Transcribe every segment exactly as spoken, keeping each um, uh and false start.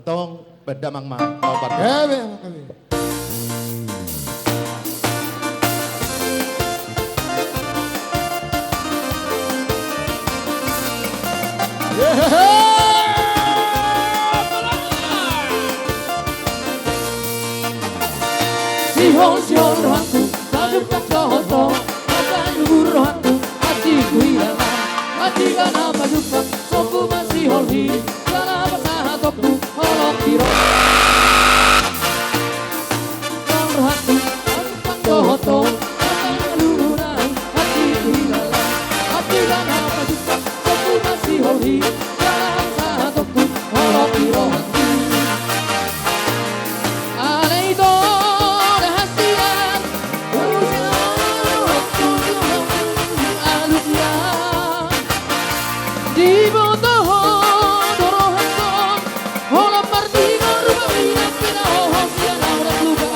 Tong, baen damang ma, tong, baen. Ebe, ebe. Sihol, sihol rohangku, pajumpang dohot ho, pajumpang rohangku, atik huhilala, atik na pajumpang, songku ma sihol i, jala pasahatonku, holong ni roha. Sihol rohangku, pajumpang dohot ho, pajumpang rohangku, atik huhilala, atik na pajumpang, songku ma sihol i, jala pasahatonku, holong ni rohangku. Alai ito na hasian, alusia. Diboto ho do rohangkon, holan marningot rupami nang pinaohon sian au ndang lupa.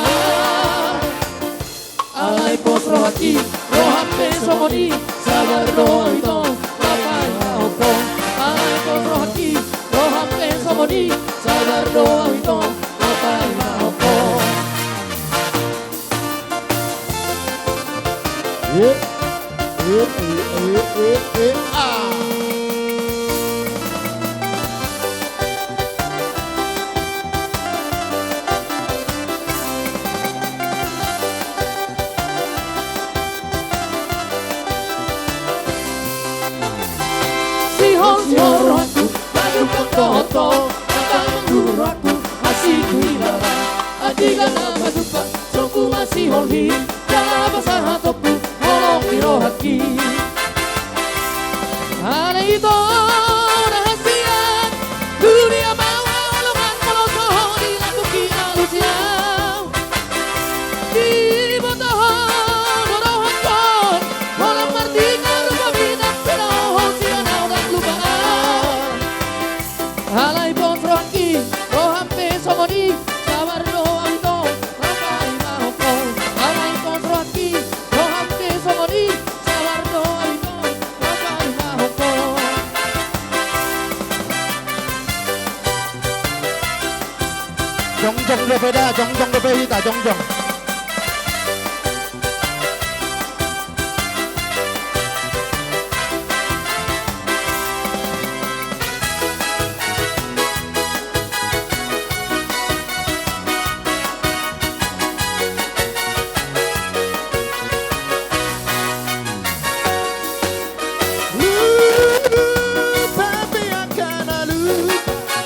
Alai pos rohangki, roham pe songon i, sabar do ito, lapaimahon ho. Alai pos rohangki, roham pe songon i, sabar do ito, lapaimahon ho. Eh, eh, eh, eh, eh, eh, ah. Sihol, sihol rohangku, pajumpang dohot ho, pajumpang rohangku, atik huhilala, atik na pajumpang, songku ma sihol i, jala pasahatonku, holong ni rohangki. Alai ito na hasian, dunia mawa holongan molo so ho di langkungki alusia. Diboto ho do rohangkon, holan marningot rupami nang pinaohon sian au ndang lupa. Alai pos rohangki, roham pe songon i, sabar do ito, lapaimahon ho. Alai pos rohangki, roham pe songon i, sabar do ito, lapaimahon ho. Jongjong dope da, jongjong dope hita, jongjong. Lupa pe angka na lupa.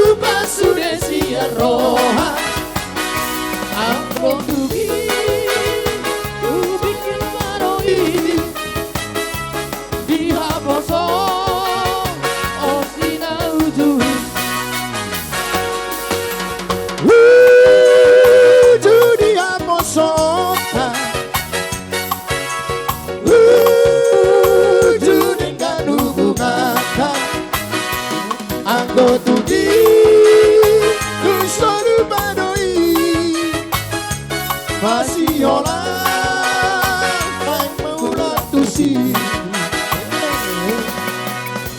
Lupa sude sian roha. Anggo tung i hupikir ma ro i di haposo on si na uju i. Uju di haposo on. Uju denggan hubunganta. Anggo tung i, tung so lupa do i. Masiholan naeng maurat tusi.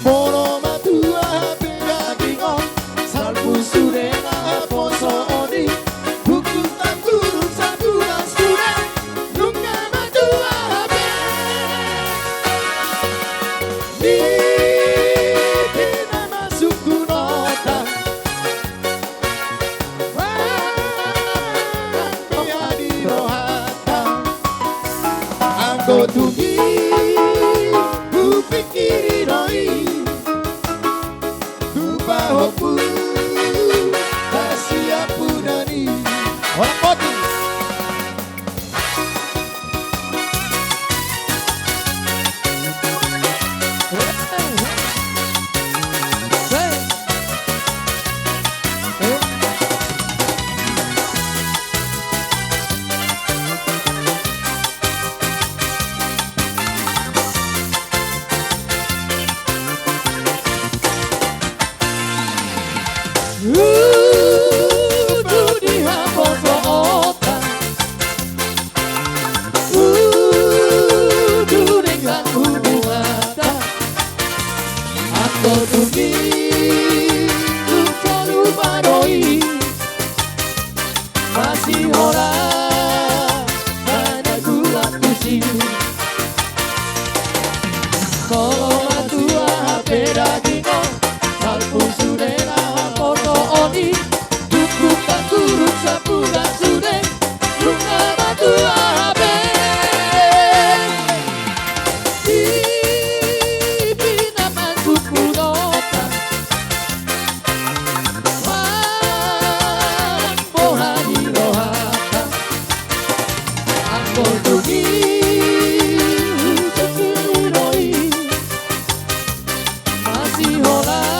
Molo matua hape daging on, salpu sude na haposo on i. Buku tanggurung satu na sude, nunga matua hape. Nipina masuk tu nota. Wah, di rohanta. Anggo tung i, hupikiri do i. Tupa hopu, hasiampunan i. Hola poti. Uju denggan hubunganta. Anggo tung Tung so lupa do i, masihola, mana gula pusi. Molo matua hape daging on, salpu sude na haportoon i. Tung bukan guru sapudan sude, nunga matua hape. Di pinamantuku dota, mamboha di rohata. Anggo tung i husungkun do i, masihola.